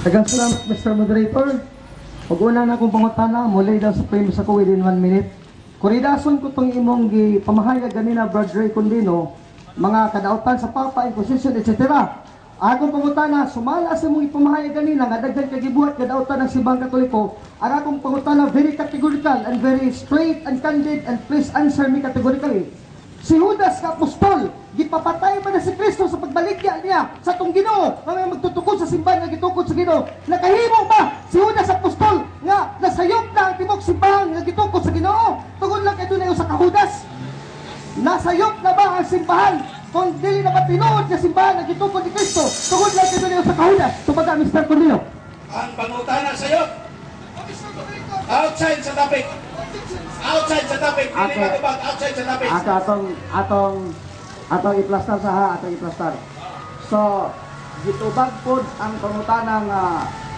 Daghang salamat, Mr. Moderator. Ug una na akong pangutana, muli daw sa frame sa ko within one minute. Kuridason ko tong imong gipamahayag ganina, Brad Ray Condino, mga kadautan sa Papa, Inquisition, etc. Akong pangutana, sumala sa imong ipamahayag ganina nga daghan kay gibuhat kadautan ng Simbahang Katoliko, ang akong pangutana, very categorical and very straight and candid, and please answer me categorically. Si Judas ka apostol, gipapatay ba na si Kristo sa pagbaligya niya sa atong Ginoo, nga may magtutukod sa simbahan nga gitukod sa Ginoo? Nakahimo ba si Judas apostol nga nasayop na ang tibuok simbahan nga gitukod sa Ginoo? Tungod lang kay dunay usa ka Judas. Nasayop na ba ang simbahan kung dili na ba tinuod nga simbahan nga gitukod ni Kristo tungod lang kay dunay usa ka Judas? Tubaga, Mr. Condino. Ang pangutana sa'yo, outside sa topic. Outside sa topic. Dili matubag, outside sa topic. Ato atong iplastar sa ha, atong iplastar. So, gitubag pod ang pangutana nga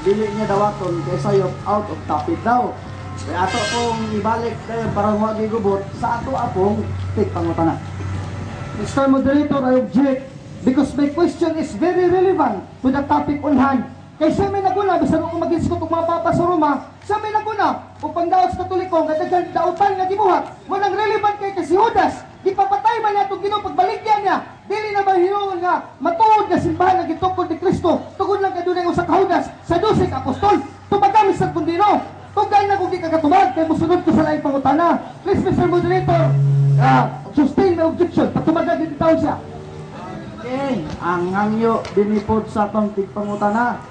dili niya dawaton kay sayop, out of topic daw. Kaya ato pong ibalik kayo para wa gigubot sa ato apong tigpangutana. Mr. Moderator, I object because my question is very relevant to the topic on hand. Kay siya may naguna, bisan ako mag-isgot og mga papa sa Roma, siya may naguna, upang daot sa Katoliko, nga daghan dautan nga gibuhat, mo nang relevant kay si Judas, gipapatay man niya itong Ginoo pagbaligya niya, dili na ba hinuon nga matuod nga simbahan nga gitukod ni Kristo, tungod lang kay dunay usa ka Judas sa 12 ka apostol? Tubaga, Mr. Condino. Tugay na kung di ka katubag, kay musunod ko sa laing pangutana. Please, Mr. Moderator, sustain my objection. Patubaga gid taon siya. Okay, ang hangyo dinipod sa atong tigpangutana.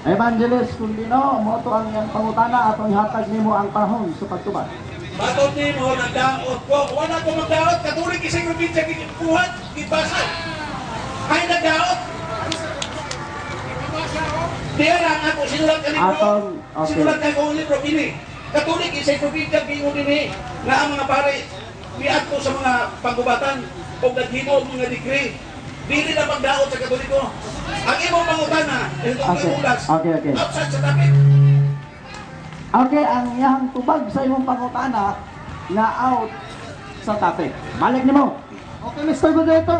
Evangelist Condino, mo to ang iyang pangutana, atong ihatag nimo ang panahon sa pagtubag. Matod nimo nagdaot ko. Wala ko magdaot. Katulik isang probinsya gibuhat, gibasa. Ay nagdaot. Diya lang ako sinulat ka libro. Okay. Sinulat ka kong libro kini. Katulik isang probinsya gingon dinhi nga ang mga pare miadto sa mga pagubatan o naghimo og mga degree. Dili na pagdaot sa Katoliko. Ang imong pangutana, itong ulas, Okay. outside sa topic. Okay, ang iyang tubag sa imong pangutana nga out sa topic. Balik nimo. Okay, Mr. Moderator,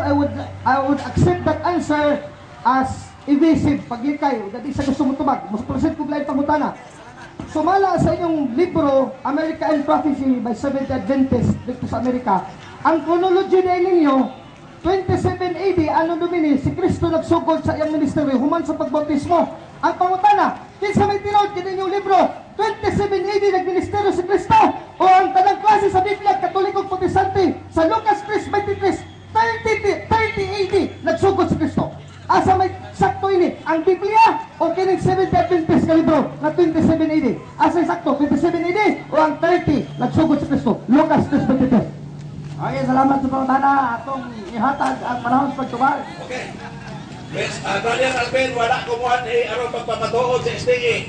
I would accept that answer as evasive paglikay. Dadi sa gusto mo tubag, mas proceed ko laing pangutana. Sumala sa inyong libro, America and Prophecy by Seventh Adventist dito sa Amerika, ang chronology na ninyo, 27 AD, Anno Domini, si Kristo nagsugod sa iyang ministeryo human sa pagbautismo. Ang pangutana, kinsa may tinuod kini inyong libro, 27 AD nagministeryo si Kristo o ang tanang klase sa Biblia, Katoliko ug Protestante, sa Lucas 3:23, 30 AD nagsugod si Kristo? Asa may sakto ini? Ang Biblia o kining Seventh Adventist nga libro na 27 AD? Asa sakto? 27 AD o ang 30 nagsugod si Kristo? Lucas 3:23. Okay, salamat sa pangutana. Atong ihatag ang panahon sa pagtubag. Okay. Yes, Brother Alvin, wala ko mo eh, aron pagpapatuod sa SDA.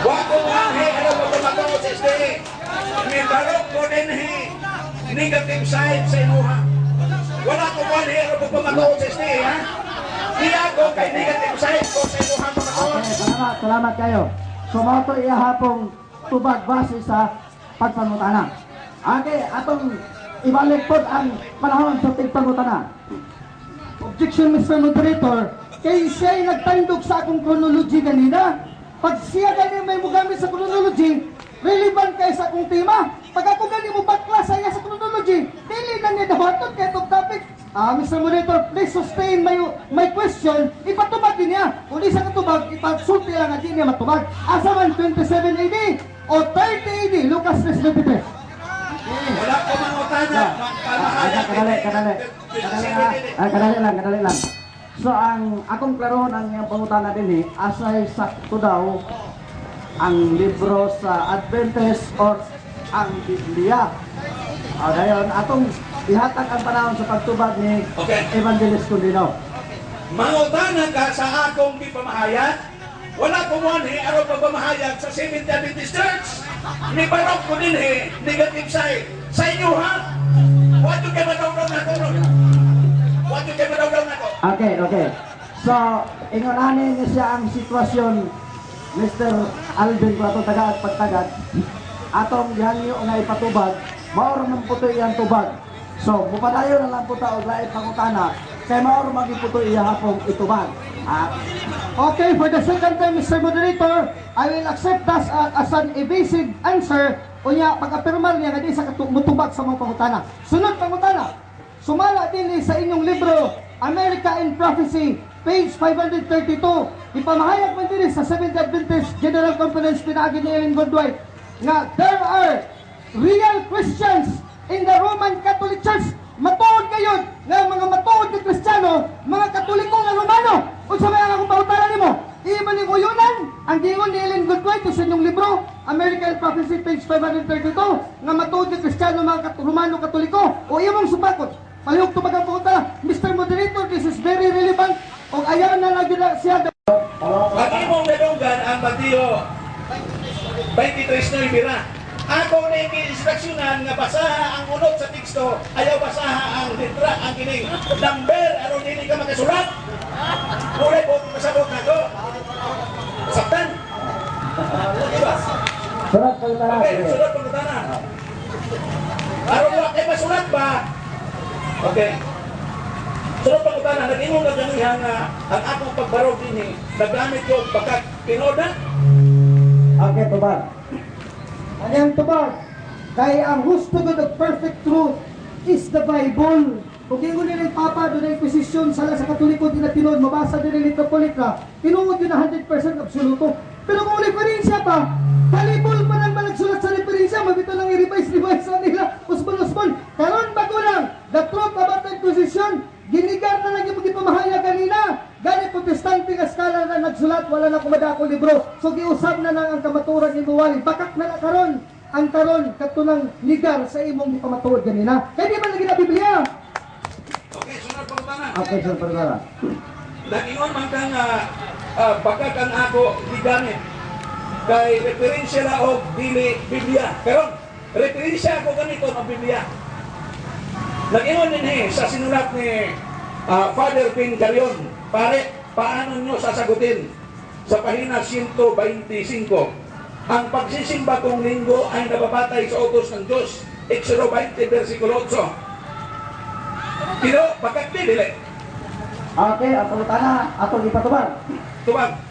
Wa ko mo eh, aron pagpapatuod sa SDA. Nibarok ko din eh, negative side sa imuha. Wala ko mo eh, aron pagpapatuod sa SDA, ha? Diya ko kay negative side ko sa imuha pagpapatuod. Okay, salamat, salamat kayo. So, mao to iyahapong tubag base sa pagpangutana. Okay, atong ibalik pod ang panahon sa tigpangutana. Objection, Mr. Moderator, kay siya'y nagtandog sa akong chronology ganina. Pag siya gani may mugamit sa chronology, relevant kay sa akong tema. Pag ako gani mo bakla sa iya sa chronology, dili na niya dawaton kay itong topic. Ah, Mr. Moderator, please sustain my question. Ipatubag din niya. Kung di sa katubag, ipasulti lang nga di niya matubag. Asa man, 27 AD o 30 AD, Lucas 3:23? Wala ko mangutana. Ah, kadali, kadali. Kadali, ah. Ah, kadali lang, kadali lang. So ang akong klarohon ang iyang pangutana dinhi, asay sakto daw, ang libro sa Adventist or ang Biblia? O dayon atong ihatag ang panahon sa pagtubag ni Evangelist Condino. Mangutana ka sa akong gipamahayag, wala ko mo eh, aron pagpamahayag sa Seventh Adventist Church. Nibarok ko din eh, negative side. Sa inyo ha? Wa jud kay madawdaw nako, bro. Wa jud kay madawdaw nako. Okay. So, ingon ani ni siya ang sitwasyon, Mr. Alvin, kung atong tagaad pagtagad, atong gihangyo nga ipatubag, mao ra man putoy iyang tubag. So, mupadayon na lang po ta og laing pangutana kay mao ra man putoy iya hapong itubag. Ah, Okay, for the second time, Mr. Moderator, I will accept that as an evasive answer. Unya, pag-apirmar niya nga di sa mutubag sa mga pangutana. Sunod pangutana, sumala din sa inyong libro, America in Prophecy, page 532. Ipamahayag man din sa Seventh Adventist General Conference pinaagi ni Ellen Goodwhite nga there are real Christians in the Roman Catholic Church. Matuod kayo nga mga matuod nga Kristiyano, mga Katoliko nga Romano. Unsa may ang akong pangutana nimo? Imo ning uyunan ang giingon ni Ellen Goodwhite sa inyong libro, American Prophecy, page 532, nga matuod nga Kristiyano mga Romano Katoliko o imong supakot? Palihog tubag ang pangutana. Mr. Moderator, this is very relevant. Og ayaw na lang gyud na siya. Ang imong nadunggan ang Mateo 23:9 ra. Ako na instruksyonan nga basaha ang unod sa teksto, ayaw basaha ang letra, ang kining number aron dili ka makasulat. Mulay po pasabot nako. Saktan. Diba? Sunod pangutana. Okay, Sige. Sunod pangutana. Aron wa kay masulat ba? Okay. Sunod pangutana, nag-ingon ka ganiha nga ang akong pagbarog dinhi, nagamit ko bakak, tinuod na? Okay, tubag. Anyang tubag? Kay ang husto gud of perfect truth is the Bible. Kung ingon nila yung Papa, doon ay Inquisition, sala sa Katoliko, di na tinuod, mabasa din nila Katolika, tinuod yun na 100% absoluto. Pero kung referensya pa, fallible pa nang malagsulat sa referensya, mabito lang i-revise, revise sa nila, usbon, usbon. Karon bago lang, the truth about the Inquisition, ginigar na lang yung gipamahayag kanina. Gani Protestante nga skala na nagsulat, wala na kumadako libro. So giusab na lang ang kamaturan ni Muwali. Bakak na lang karon ang karon katunang ligar sa imong gipamatuod ganina. Kay di man lagi na Biblia. Okay, sunod pangutana. Okay, sunod pangutana. Nag-ingon man kang bakak ang ako gigamit kay referensya la og dili Biblia. Karon, referensya ako ganito ang Biblia. Nag-ingon din sa sinulat ni Father Pin Carion, pare, paano nyo sasagutin sa pahina 125? Ang pagsisimba kong linggo ay nababatay sa utos ng Diyos. Exodo 20, versikulo 8. Pero, bakit di, dili? Okay, ang pangutana, atong ipatubag. Tubag.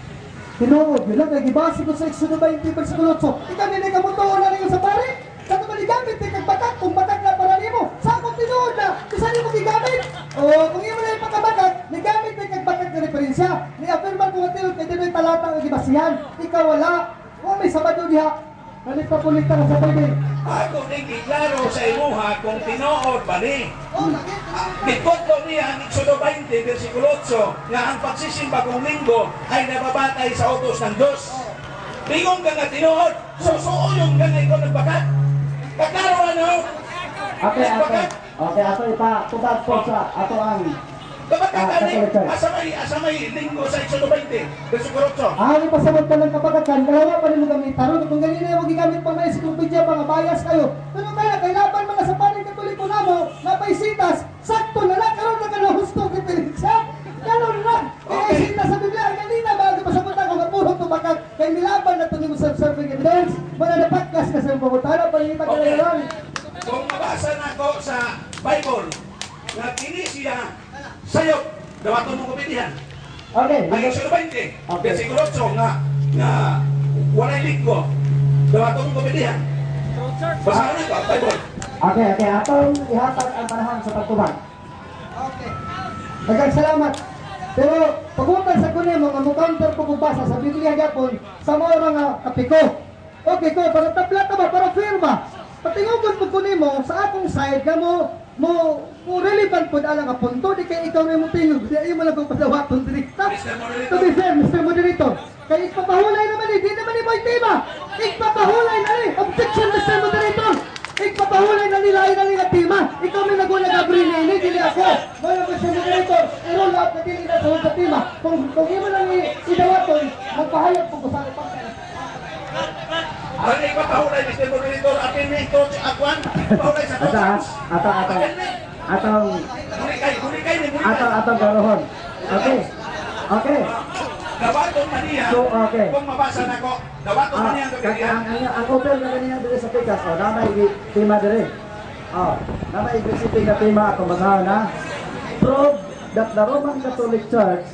Tinuod, yun lang, kay gibase ko sa Exodo 20, versikulo 8. Ikaw nila ka mo na rin sa pare. Sa ito gigamit, di kag bakak, kung bakak na para nimo. Sa akong tinuod na, kung saan mo gigamit? O, kung imo na yung pagkabakak, nigamit di kag bakak na referensya. Ni-affirman ko nga tinuod, kay dino'y talata ang gibasihan. Ikaw wala. Wa may Sabado diha. Nalit pa ka sa pwede. Ako ning giklaro sa imuha kung tinuod ba ni. Oh, lagi. Gikotlo niya ang Exodo 20, versikulo 8, nga ang pagsisimba kong linggo ay nababatay sa utos ng Diyos. Bingon ka nga tinuod, susuoyon ka nga ikaw nagbakat. Kaklaro ano? Okay, ato. Nagbakat. Okay, ato ipatubag po sa ato ang Kabakat ani, Catholic Church. asa may linggo sa Exodo 20, versikulo 8? Ah, ipasabot ka ng kabagatan, dalawa pa rin mo gamit. Taron, kung ganyan mo gigamit pang may encyclopedia, mga bias kayo. Pero kaya, kay laban mga sa paring Katoliko namo, napaisitas, sakto na lang, karon na ka na husto referensya. Karon na, kaya sitas sa Biblia, ang ganina, bago pasabot ako, nga puro tumakak, kay nilaban na ito ni mo self-serving evidence, wala na podcast kasi ang pangutana, palingita ka na ron. Kung mabasa na ako sa Bible, nga kini siya sayop, dawaton mo kupitihan. Okay, Ang Exodo 20, versikulo 8 nga nga walay linggo, dawaton mo kupitihan. Basahan na ko, Bible. Okay, atong ihatag ang panahon sa pagtubag. Okay. Daghang salamat. Pero pagutan sa kunin mo nga mo counter ko kung basa sa Biblia gyapon sa mao ra nga kapiko. Okay ko para tabla ta ba, para firma. Patingugon po kunin mo sa akong side nga mo mo mo relevant pod ala nga punto di kay ikaw na mo tingog di ay mo lang kung padawaton direkta. Mr. Moderator. To be fair, Mr. Moderator, kay igpapahulay naman eh, di naman ni mo tema. Igpapahulay na eh. Objection, Mr. Moderator. Igpapahulay na nila ay na nga tema. Ikaw may naguna Gabriel ini, dili ako. Wala, Mr. Moderator, i-roll out na dili na sa tema. Kung imo lang idawaton, magpahayag po ko sa Ang ipapahulay, Mr. Moderator, akin ni Coach Akwan, pahulay sa Ata, Coach. ata, ata, atong, Muli kay, muli kay. atong, atong garohon. Okay. Dawaton man niya, So, okay. kung mabasa na ko, dawaton man Ah, niya ang kag kapitihan. ang open na kaniya diri sa pikas, oh, namay tema diri. Oh, namay specific na tema atong basahon na. Prove that the Roman Catholic Church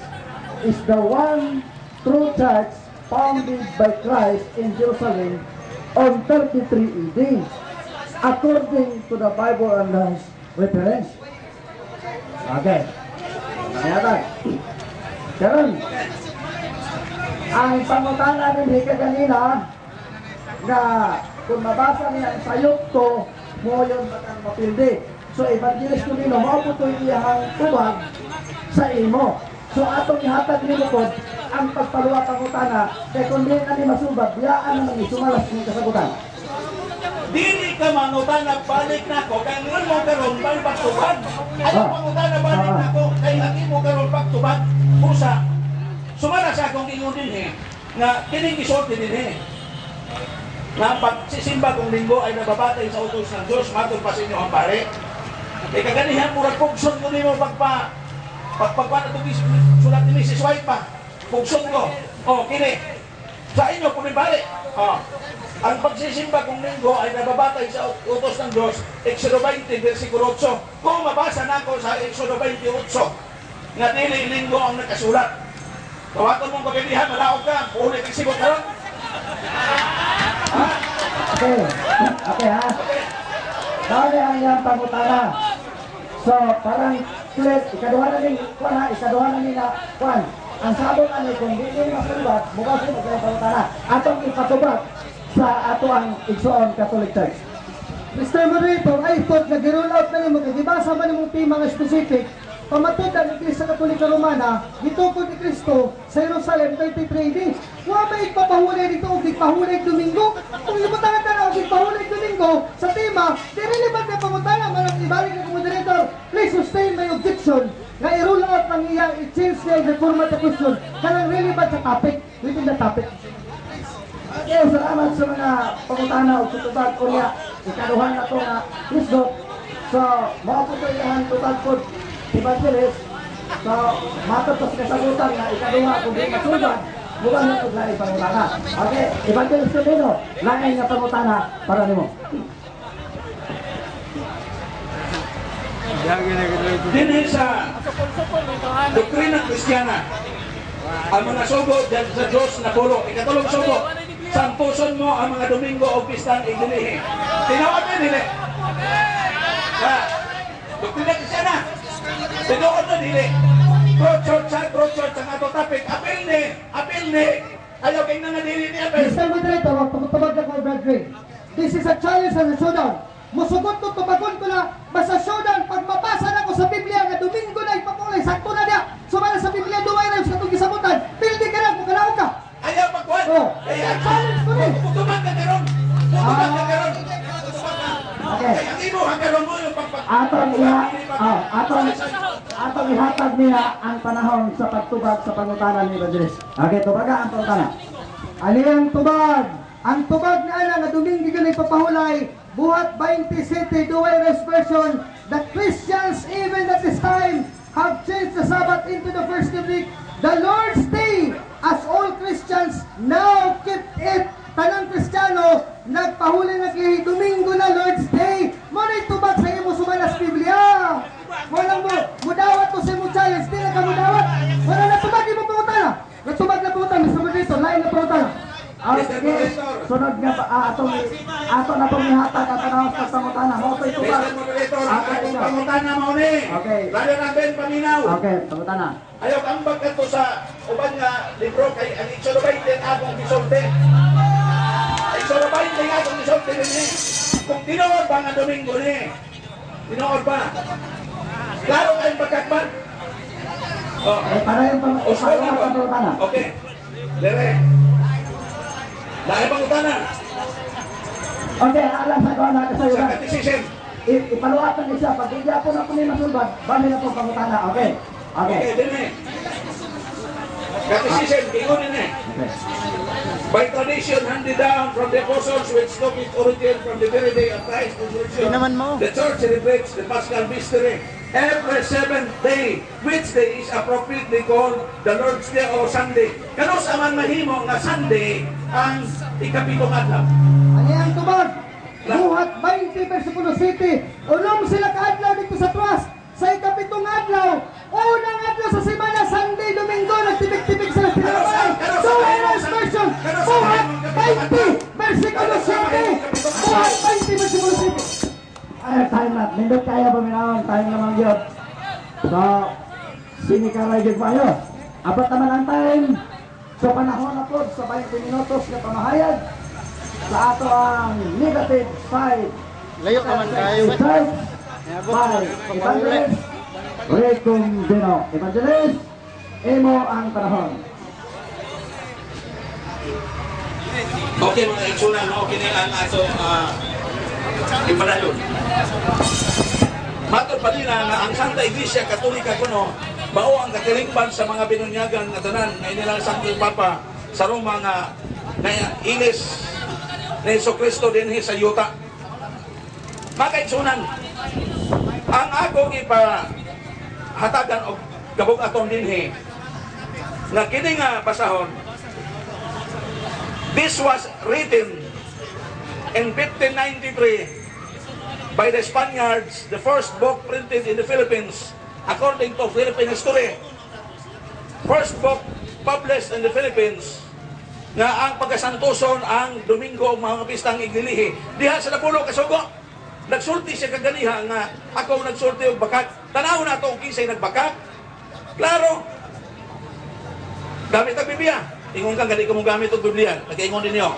is the one true church founded by Christ in Jerusalem on 33 AD, according to the Bible and the reference. Okay. Nangyatag. Karon, ang pangutana din kaganina nga kung mabasa niya ang sayop to, mo yun batang mapildi. So, Evangelist Colino, mao po ito iyahang tubag sa imo. So, atong ihatag nimo pod ang pagpaluwa pangutana, kay kung di na ni masubag, biyaan naman ni sumalas ng kasagutan. Dili ka mangutana balik nako kay ang imo karon bay pagtubag. Ayaw pangutana balik nako kay ang imo karon pagtubag. Busa sumala sa akong ingon dinhi nga kining gisulti dinhi nga pagsisimba kung Linggo ay nababatay sa utos ng Diyos matod pa sa inyo ang pare. Kay kaganihan murag pugson ko nimo pagpa pagpagpa na itong sulat ni Mrs. White pa. Pugson ko. Oh, kini. Sa inyo, pumibali. Oh. Ang pagsisimba kung Linggo ay nababatay sa utos ng Diyos, Exodo 20, versikulo 8. Kung mabasa nako sa Exodo 28, nga dili Linggo ang nakasulat. Tawaton mong kapilihan, malaog ka, puhuli kang sigot karon. Ha? Okay. Okay ha. Dali ang iyang pangutana. So, parang split, ikaduha na ning kuan ha, ikaduha na nila kuan. Ang sabong ani kung di ni masulat, mukha siya magkaya pangutana. Atong ipatubag sa ato ang Igsoon Catholic Church. Mr. Moderator, I thought na gi-roll out na nimo kay gibasa man nimong tema nga specific. Pamatod ang Iglesia Katolika Romana, gitukod ni Kristo sa Jerusalem 33 AD. Wa may ipapahulay dito og gipahulay Domingo. Kung ibutangan ta og gipahulay Domingo sa tema, di relevant na pangutana man ang ibalik ng moderator. Please sustain my objection nga i-roll out ang iya, i-change niya, i-reformat the question kanang relevant sa topic, within the topic. Okay, salamat sa mga pangutana ug tutubag unya. Ikaduha na to nga isgot. So, mao po to iyahan tubag pod Evangelist. So, matod to sa kasagutan nga ikaduha kung di masubag, bukan na pud lain pangutana. Okay, Evangelist Tolino, lain nga pangutana para nimo. Dinhi sa doktrina Kristiyana, ang mga sugo dyan sa Diyos na pulo. Ikatulong sugo, sampuson mo ang mga Domingo o pistang igdilihi. Tinawag na dili. Ha? Doktrina Kristiyana, tinuod na dili. Pro church ha, pro church ang ato topic. Apil ni, apil ni. Ayaw kay nga dili ni apil. Mr. Moderator, magpapatubag na ko, Brad Ray. This is a challenge and a showdown. Musugot ko, tubagon ko na, basta showdown, pag mabasa na ko sa Biblia nga Domingo na ipapulay, sakto na niya. Sumala sa Biblia, duway na sa itong gisabutan. Pildi ka lang, kung ka. Ayaw pagkuhan. Oh, Kaya challenge ko rin. Mutumag ka karon. Mutumag ka karon. Mutumag ka. Okay. Kaya ang imo ang karon mo yung pagpag Atong ihatag niya ang panahon sa pagtubag sa pangutana ni Evangelist. Okay, tubaga ang pangutana. Ali ang tubag. Ang tubag na ana nga Domingo gyud ipapahulay, Buhat 27 Duway Rest Version, the Christians even at this time have changed the Sabbath into the first week, the Lord's Day, as all Christians now keep it. Tanang Kristiyano nagpahulay na kay Domingo na Lord's Day. Mo na tubag sa imo sumala sa Biblia. Mo lang mo mudawat to sa imo challenge, di na ka mudawat. Wala na tubag imo pangutana. Natubag na pangutana, Mr. Moderator, lain na pangutana. Mr. Okay, Moderator. sunod nga pa, ato na pong ihatag ang panahon sa pangutana. Mao to'y tubag. Mr. Moderator, ang Okay, akong ikaw. pangutana mao ni. Okay. Lalo na Ben paminaw. Okay, pangutana. Ayaw ambag kadto sa uban nga libro kay ang Exodo 20 ang akong gisulti. Exodo 20 ang akong gisulti dinhi. Kung tinuod ba nga Domingo ni? Tinuod ba? Klaro kayong pagkakman? Oh. Eh, para yung pang, O, para yung pangutana. Okay. Dere. Dahil pangutana Okay, alam sa ko na kasayo sa na. catechism. Ipaluatan ni siya pag hindi po na po ni masulbad, bali na po pangutana. Okay. Okay. Okay, dinhi. Catechism, ingon dinhi. Okay. By tradition handed down from the apostles, which took its origin from the very day of Christ's resurrection, the church celebrates the Paschal mystery every seventh day, which day is appropriately called the Lord's Day or Sunday. Kanus aman mahimo nga Sunday ang ikapitong adlaw. Ani ang tubag? Buhat 20 versikulo 7. Unom sila kaadlaw dito sa Troas. Sa ikapitong adlaw, unang adlaw sa semana, Sunday, Domingo, nagtibik-tibik sila tinapay. So, Errors version, Buhat 20, versikulo 7. Buhat 20, versikulo 7. Ay, time na. Nindot kaya ba minahon? Time naman yun. So, sinikaray gyud kayo. Abot naman ang time. So, panahon na po sa 20 minutos na pamahayag sa ato ang negative side. Layo ka man kayo. Church by Evangelist Recondeno. Evangelist, imo ang panahon. Okay, mga igsunan, no? Okay ni ang ato ipadayon. Matod pa nila nga ang Santa Iglesia Katolika kuno mao ang katilingban sa mga binunyagan nga tanan nga inilang Santo Papa sa Roma nga na ilis ni Hesus Kristo dinhi sa yuta. Mga kaigsunan, ang akong ipa hatagan og kabug-aton dinhi nga kini nga basahon. This was written in 1593 by the Spaniards, the first book printed in the Philippines, according to Philippine history. First book published in the Philippines nga ang pagkasantuson ang Domingo ug mga pistang iglilihi. Diha sa napulo kasugo, nagsulti siya kaganiha nga ako nagsulti og bakak. Tanaw na ato og kinsay nagbakak. Klaro. Gamit ang Biblia. Ingon ka, gani ko mo gamit og Biblia. Nag-ingon ninyo.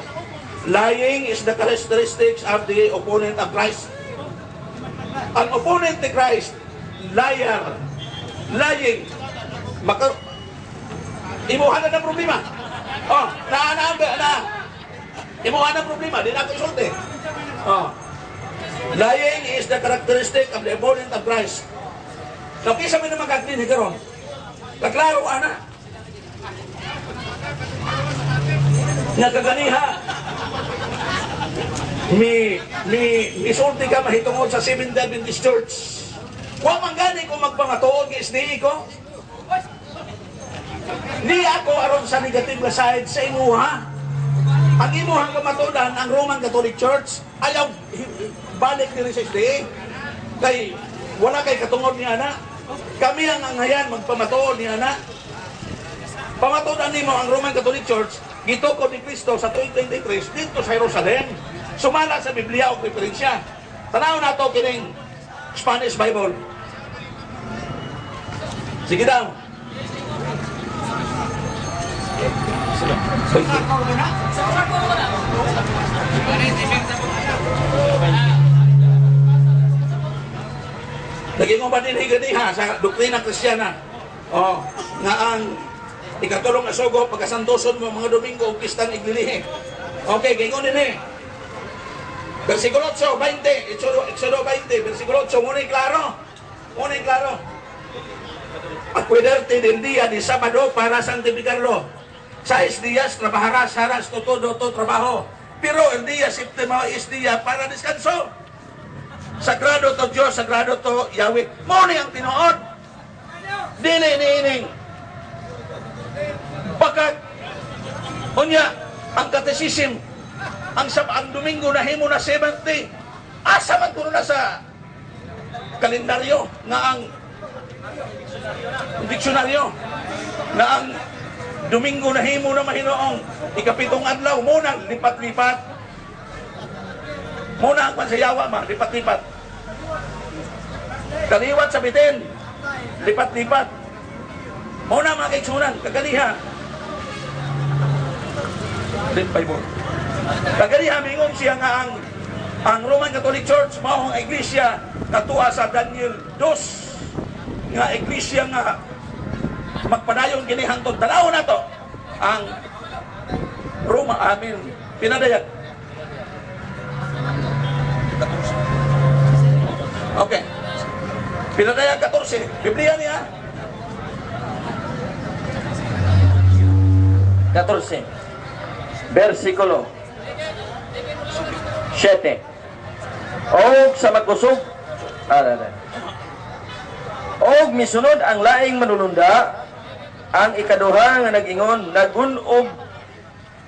Lying is the characteristics of the opponent of Christ. Ang opponent ni Christ, liar. Lying. Maka, imuha na ng problema. Oh, na, na, na. Imuha na problema, di na ako isulti. Oh. Lying is the characteristic of the opponent of Christ. So, kisa may naman kagdin, karon. Kaklaro, ana. Nga kaganiha, mi mi misulti ka mahitungod sa Seventh Adventist Church. Wa man gani ko magpamatuod kay SDA ko. Ni ako aron sa negative nga side sa imuha. Ang imuhang kamatuodan ang Roman Catholic Church ayaw balik diri sa SDA. Kay wala kay katungod ni ana. Kami ang anghayan magpamatuod ni ana. Pamatuodan nimo ang Roman Catholic Church gitukod ni Kristo sa tuig 23 dito sa Jerusalem. Sumala sa Biblia og referensya. Tanaw nato kining Spanish Bible. Sige daw. Naging ba din higaniha sa doktrina Kristiyana? Oh, nga ang ikatulong nga sugo pagkasantoson mo mga Domingo ug pistang iglilihi. Okay, gingon din eh. Versikulo 8, 20, Exodo 20, versikulo 8, ngunit klaro. Ngunit klaro. Acuérdate del día de sábado para santificarlo. 6 días trabajarás, harás todo tu trabajo. Pero el día séptimo es día para descanso. Sagrado to Diyos, sagrado to Yahweh. Mao ni ang tinuod. Dili niining. Bakit? Unya, ang katesisim, ang Domingo na himo na 70, asa man kuno na sa kalendaryo nga ang diksyonaryo nga ang Domingo na himo na mahinoong ikapitong adlaw muna lipat-lipat muna ang pansayawa ma lipat-lipat kaliwat sa bitin lipat-lipat muna mga kaigsunan kaganiha Bible. Kaganiha mingon siya nga ang Roman Catholic Church mao ang iglesia katuwa sa Daniel 2 nga iglesia nga magpadayon kini hangtod tan-awon nato ang Roma amin pinadayag. Okay. Pinadayag 14. Biblia niya. 14. Versikulo 7. Og sa magkusog, og misunod ang laing manulunda, ang ikaduha nga nag-ingon,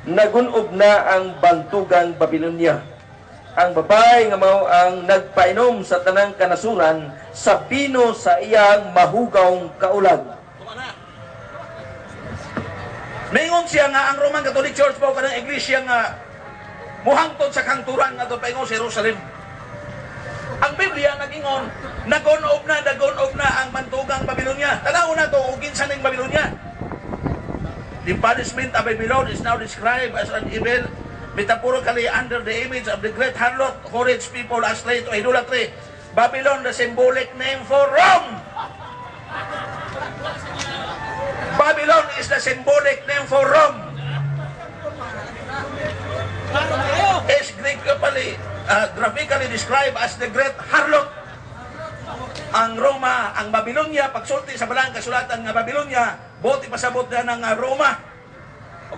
nagunob na ang bantugang Babilonia, Ang babae nga mao ang nagpainom sa tanang kanasuran sa bino sa iyang mahugawng kaulag. Ningon siya nga ang Roman Catholic Church mao kanang iglesia nga muhangtod sa kangturan nga paingon sa Jerusalem. Ang Biblia nagingon, nagunob na, nagunob na ang bantugang Babylonia. Tanaw na to, ug kinsa ning Babylonia. The punishment of Babylon is now described as an evil metaphorically under the image of the great harlot who leads people astray to idolatry. Babylon, the symbolic name for Rome. Babylon is the symbolic name for Rome. Is graphically described as the great harlot. Ang Roma, ang Babylonia, pagsulti sa balang kasulatan nga Babylonia, buot ipasabot na ng Roma.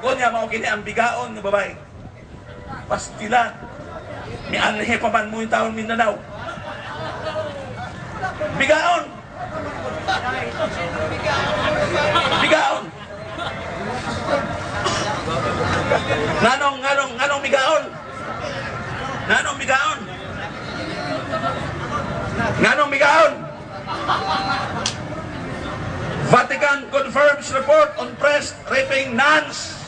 O niya, mao kini ang bigaon nga babae. Pastila. Mianhi pa man mo yung taon Mindanao. Bigaon. Bigaon. Nganong bigaon? Nganong bigaon? Nganong bigaon? Vatican confirms report on priest raping nuns.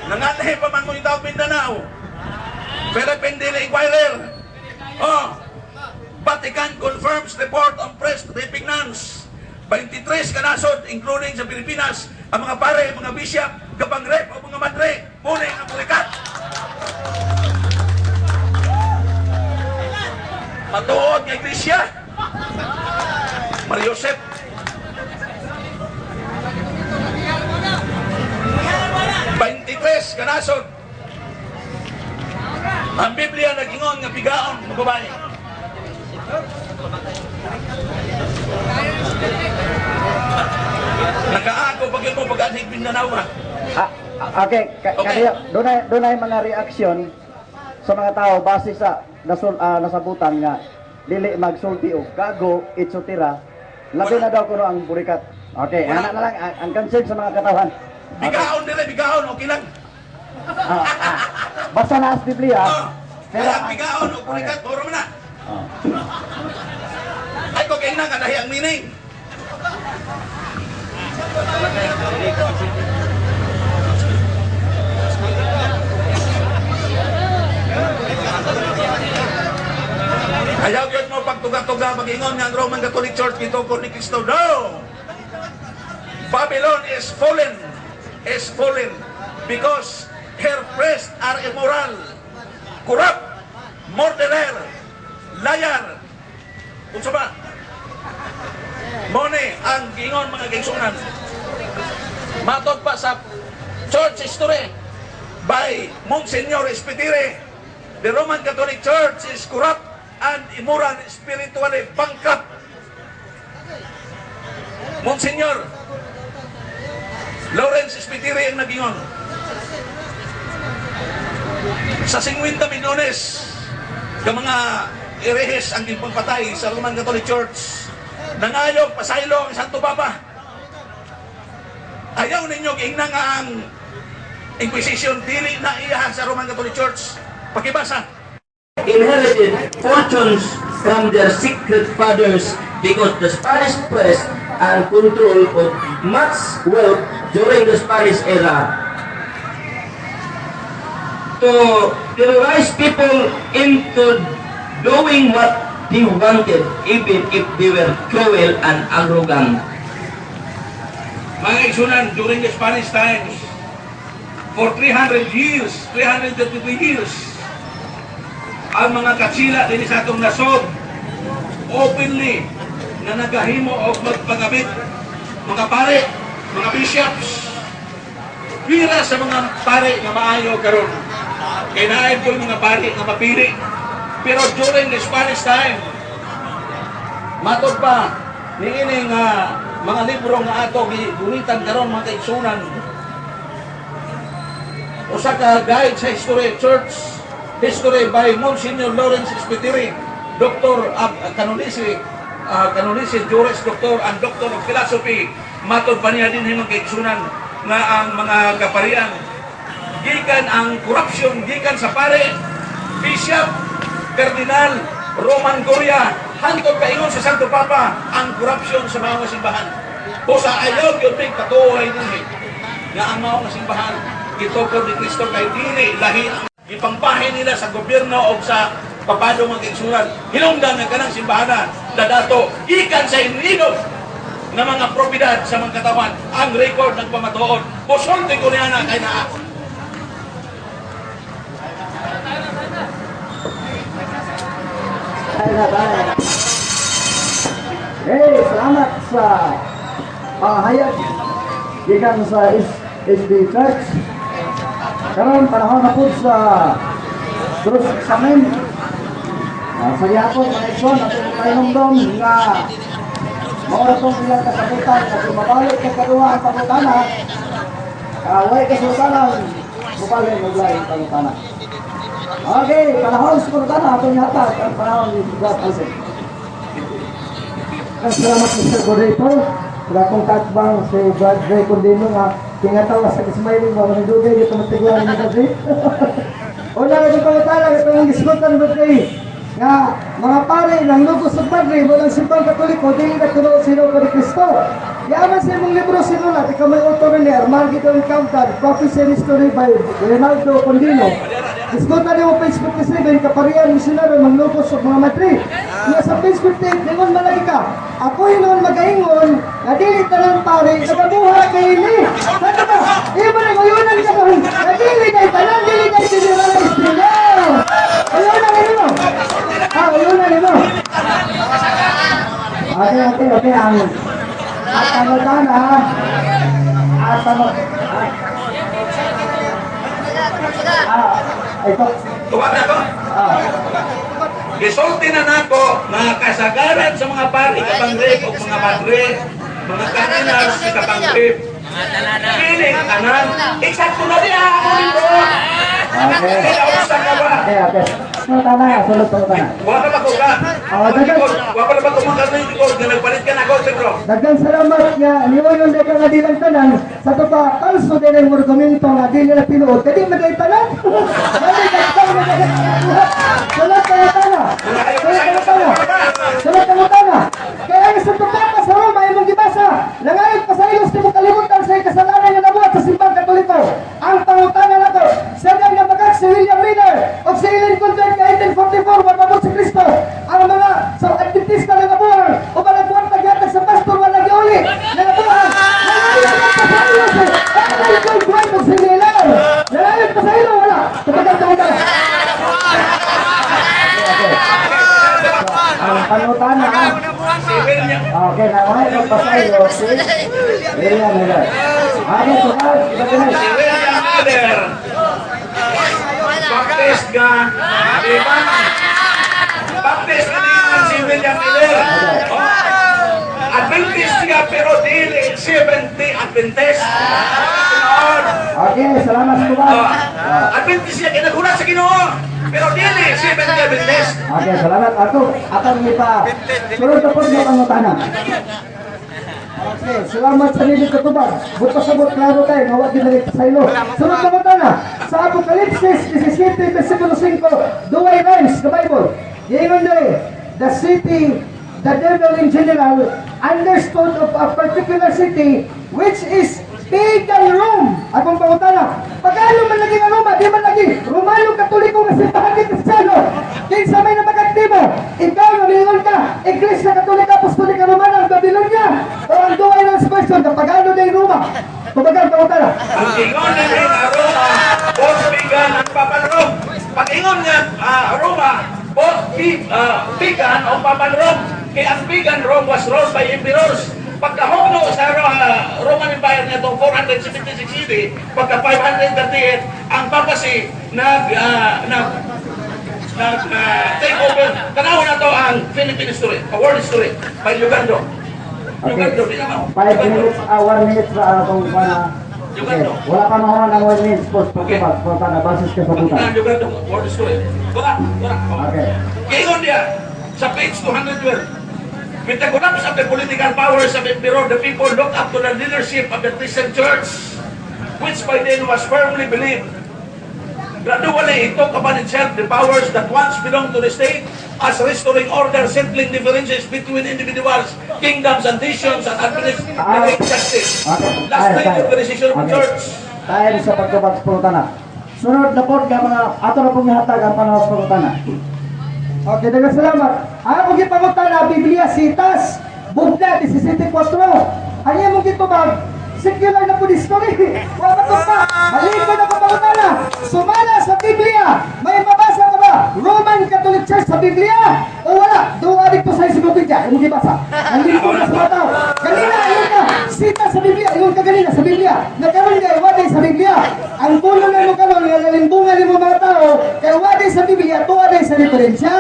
Nanganhi pa man mo yung taong Mindanao. Philippine Daily Inquirer. Oh, Vatican confirms report on priest raping nuns. 23 kanasod, including sa Pilipinas, ang mga pare, mga bishop, gabang rape o mga madre, muna ang burikat. Matuod nga iglesia. Mario Joseph. 23 kanasod. Ang Biblia nag-ingon nga bigaon ng babae. Nakaako pag yun mo pag-anhig Mindanao ba? Okay, Okay. kaya doon ay mga reaksyon sa mga tao base sa nasabutan nga dili magsulti og gago etc. Labi na daw kuno ang burikat. Okay, Wala. ana na lang ang concern sa mga katawhan. Okay. Bigaon nila, bigaon, okay lang. Basta na as Biblia. Oh, Pero kaya ang bigaon o burikat, moro mo na. Ay, kung kaya na, kanahi ang meaning. Ayaw yun mo pagtuga-tuga, mag-ingon nga ang Roman Catholic Church gitukod ni Kristo. No! Babylon is fallen because her priests are immoral, corrupt, murderer, liar. Unsa ba? Mone ang giingon mga kaigsuonan. Matod pa sa Church History by Monsignor Spiteri, the Roman Catholic Church is corrupt and immoral, spiritually bankrupt. Monsignor Lawrence Spiteri ang nagingon. Sa 50 milyones ka mga erehes ang ginpangpatay sa Roman Catholic Church. Nangayog, pasaylo ang Santo Papa. Ayaw ninyo giingna nga ang Inquisition dili na iya sa Roman Catholic Church. Pakibasa. Inherited fortunes from their secret fathers because the Spanish press and control of much wealth during the Spanish era to terrorize people into doing what they wanted, even if they were cruel and arrogant. Mga igsunan, during the Spanish times, for 300 years, 333 years, ang mga katsila din sa atong nasod, openly, na nagahimo og magpangabit, mga pare, mga bishops, pira sa mga pare nga maayo karon. Kay naay po yung mga pare nga mapili. Pero during the Spanish time, matod pa niini nga mga libro nga ato gigunitan karon mga kaigsunan. Usa ka guide sa history church history by Monsignor Lawrence Spiteri, Doctor of Canonici, Canonici Juris Doctor and Doctor of Philosophy. Matod pa niya din mga kaigsunan nga ang mga kaparian gikan ang corruption gikan sa pare, Bishop Cardinal Roman Goria hantod paingon sa Santo Papa ang corruption sa mga simbahan. Busa ayaw gyud mig katuohay dinhi nga ang mga simbahan gitukod ni Kristo kay dili lahi ang gipangbahin nila sa gobyerno o sa papado mga igsunan. Hinungdan nga kanang simbahana dadato gikan sa inilog nga mga propiedad sa mga katawan ang record ng pamatuod. Musulti ko niya na kay naa. Ay na, tayo. Hey, salamat sa pahayag gikan sa SB Church. Karon panahon na po sa cross examine. Sa gihapon mga igsoon, atong pahinumdom nga mao ra tong ilang kasabutan kasi mabalik kay kaduha ang pangutana. Way kasultanan, mubalik maglaing pangutana. Okay, panahon sa pangutana atong ihatag ang panahon ni Brad Alvin. Salamat, Mr. Moderator. Wala akong katbang si Brad Ray Condino nga tingatawa sa smiling ba mga dugay dito matigwan ni Brad Ray. Una nga itong pangutana itong gisgutan ni Brad Ray nga mga pare ng lugos sa Padre walang simbang Katoliko dili na tuno sino ni Kristo. Yaman sa imong libro sinulat ikaw may author ni Armando Encounter Prophecy and History by Leonardo Condino. Gisgutan nimo page 57 kaparian misyonaryo manglugos sa mga madre. Nga sa page 58 ningon malagi ka. Ako hinon magaingon nga dili tanan pare nagabuhat kay ini. Sabi ba? Iba na uyunan ka doon. Nga dili kay tanan dili kay general Estrella. Uyunan nimo. Ah, uyunan nimo. Okay. Ang at pangutana at pang ito. Tuwag na ko. Gisulti na nako mga kasagaran sa mga pari kapangrip o mga madre, mga cardinals kapangrip. Dili tanan, eksakto na diha ako dito. Okay. Kaya ka ba? Okay. Pangutana, sulod pangutana. Wa ka ba ko ka? Ah, dagan. Wa pa ba tumakas na yung likod nga nagpalit ka na ako, siguro. Daghan salamat nga niuyon ka nga dilang tanan sa to pa palso din ang argumento nga dili na tinuod kay di man day tanan. Dali daghan na daghan. Sulod pangutana. Sulod pangutana. Sulod pangutana. Kaya ang Santo Papa sa Roma imong gibasa, nangayot pa sa ilos nimo kalimutan sa kasalanan nga nabuhat sa simbang Katoliko. Ang pangutana nako, sa nga nabagak si William Miller o si Ellen Condon nga 1844 mababot si Kristo. Ang mga sa Adventista nga nabuhang o nagkuwanta gihatag sa pastor wala giuli nga nabuhang. Nangayot pa sa ilos. Ang kwento si Miller. Nangayot pa sa ilo wala. Tubagan pangutana. Ang pangutana. Si William. Okay, nangayot pa sa ilo si William Miller. Okay, tubag, iba Si William Miller. Baptist nga, di ba? Baptist nga di si William Miller. Oh. Adventist siya pero dili 70 Adventist. Tinuod. Okay, salamat tubag. Oh. Adventist siya kinagulat sa Ginoo. Pero dili 70 Adventist. Okay, salamat. Ako, atong ipa. Sulod na po niyo pangutana. Okay, salamat sa nilid katubag. Buto sabot klaro tayo, nga wa gid sa ilo. Sunod na pangutana, sa Apokalipsis 17 versikulo 5, duway rhymes sa Bible. Giingon diri, the city, the devil in general, understood of a particular city which is pagan Rome. Akong pangutana, pagano man lagi nga Roma, di man lagi Romano Katoliko nga simbahan ni Kristiyano. Kinsa may nabagaktibo, ikaw nga miingon ka, Iglesia Katolika Apostolika Romana ang Babylonia. O ang duway ng version, pagano day Roma. Tubagan pangutana. Ang ingon na rin ang Roma, both pagan ang Papan Rome. Pag ingon nga Roma, both pagan o Papan Rome. Kaya ang pagan Rome was ruled by emperors. Pagkahugno sa Roman Empire nito 476 AD, pagka 538, ang papacy nag take over. Tanaw na to ang Philippine history, a world history by Ugando. Okay. Ugando, di naman. 5 minutes, 1 minute sa akong pana. Okay. Wala pa mahuman ang 1 minute. Post, Okay. pangutana, basis ka sa butan. Ang Ugando, world history. Wala, wala. Okay. Ingon niya sa page 212. With the collapse of the political powers of Emperor, the people look up to the leadership of the Christian Church, which by then was firmly believed Gradually, it took upon itself the powers that once belonged to the state as restoring order, settling differences between individuals, kingdoms, and nations, and administering justice. Okay. Lastly, Tayo, the tayo. organization of the church. Tayo sa pagtubag sa pangutana. Sunod na po nga mga ato na pong ihatag ang panahon sa pangutana. Okay, daghang salamat. Ang akong gipangutana, Biblia Citas, Bugna 17.4. Ang imong gitubag, secular na po history. Wa ba to pa? Malikod ako pangutana. Sumala sa Biblia, may mabasa ka ba? Roman Catholic Church sa Biblia? O wala? Duwa dito sa encyclopedia. Imong gibasa. Ang lingkod na sa mga tao. Ganina, ayun ka. Cita sa Biblia. Ayun ka ganina sa Biblia. Nagkaroon ka, wala sa Biblia. Ang puno na mo karon nga galimbungan nimo mga tao, kay wala sa Biblia, tuwa sa referensya.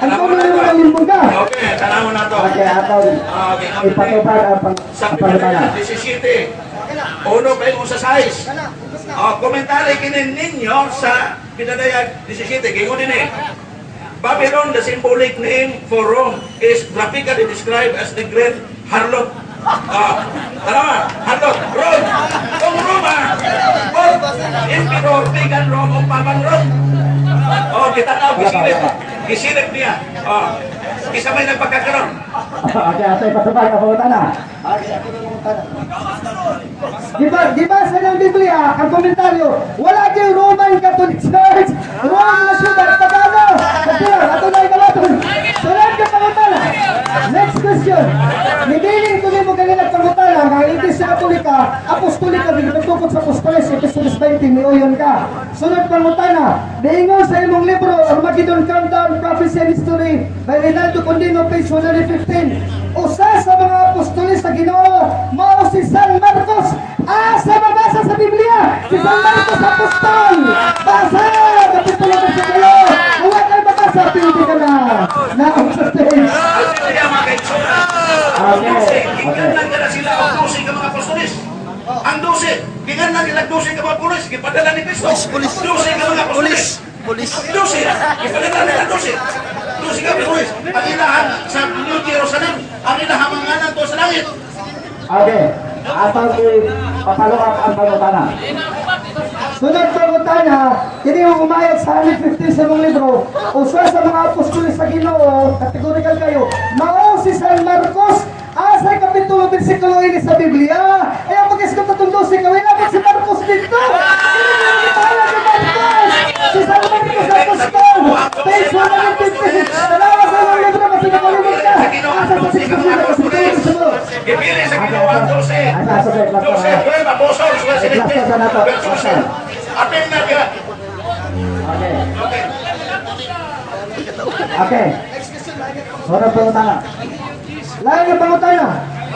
Ang puno na mo galimbong ka. Okay, tanawon na to. Okay, ato Okay. ipatubag ang Sa ang pangutana. 17, uno kay usa sais. Oh, komentary kini ninyo sa Pinadayag 17, gingon din eh. Babylon, the symbolic name for Rome, is graphically described as the great harlot. Ah, tama, harlot, Rome. Kung Roma, both Emperor Pagan Rome o Pagan Rome. Oh, kita na, gisilip. Gisilip niya. Oh, isa may nagpagkakaroon. Okay, ato ipatubag ang pangutana. Di ba sa ng Biblia, ang komentaryo, wala kay Roman Catholic Church, Rome na syudad, Pagano. Kasi, ato na ikalaton. Sunod ka pangutana. Next question. Nibiling ko nimo kanina pangutana, nga Iglesia Katolika, Apostolika, nagtukod sa Apostoles, Episodes 20, miuyon ka. Sunod pangutana, niingon sa imong libro, Armageddon Countdown, Prophecy and History, by Reynaldo Condino, page 115. Usa sa mga apostoles sa Ginoo, mao si San Marcos. Asa mabasa sa Biblia? Si San Marcos apostol. Basa! Kapitulo versikulo. Kung wala kayo mabasa, pwede ka na. Naong sa stage. Ang kaya mga kaigsunan. Ang 12, gikan lang na sila ang 12 ka mga apostoles. Ang 12, gikan lang nila 12 ka mga apostoles, gipadala ni Kristo. 12 ka mga apostoles. Pulis. 12, gipadala nila 12. 12 ka apostoles. Ang ilahan sa New Jerusalem, ang ilahang mga ngalan to sa langit. Okay, ato ipapalukap ang pangutana. Sunod pangutana, kini yung umayag sa 115 sa mong libro, usa sa mga apostoles sa Ginoo, categorical kayo, mao si San Marcos, asa kapitulo bersikulo ini sa Biblia. Ay ang pag-isgot atong 12 kawin dapat si Marcos dito. Kini yung gitawag si Marcos. Si San Marcos apostol. Page 150. Tanawa sa imong libro kasi nakalimot ka. Sa Ginoo ang Asa sa 12 ka mga 16 apostoles. Gipili sa Ginoo ang 12. Asa, asa, asa, 12, 12 apostles were selected. Last na to. Well chosen. Apil na diya. Okay. Okay. Okay. Sunod pangutana. Lain nga pangutana.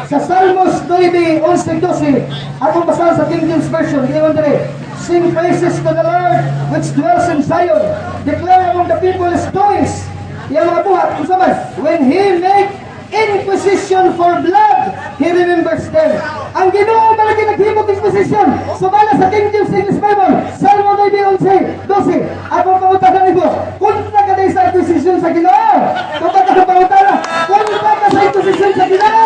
Sa Salmos 9, 11, 12, akong basahan sa King James Version, giingon diri, "Sing praises to the Lord which dwells in Zion. Declare among the people his doings." Iyang mga buhat, unsa man? "When he make inquisition for blood, he remembers them." Ang Ginoo malagi naghimog inquisition. Sumala sa King James English Bible, Salmo 9, 11, 12. Akong pangutana nimo, kontra ka sa inquisition sa Ginoo? Kapag ka pangutana, kontra ka sa inquisition sa Ginoo?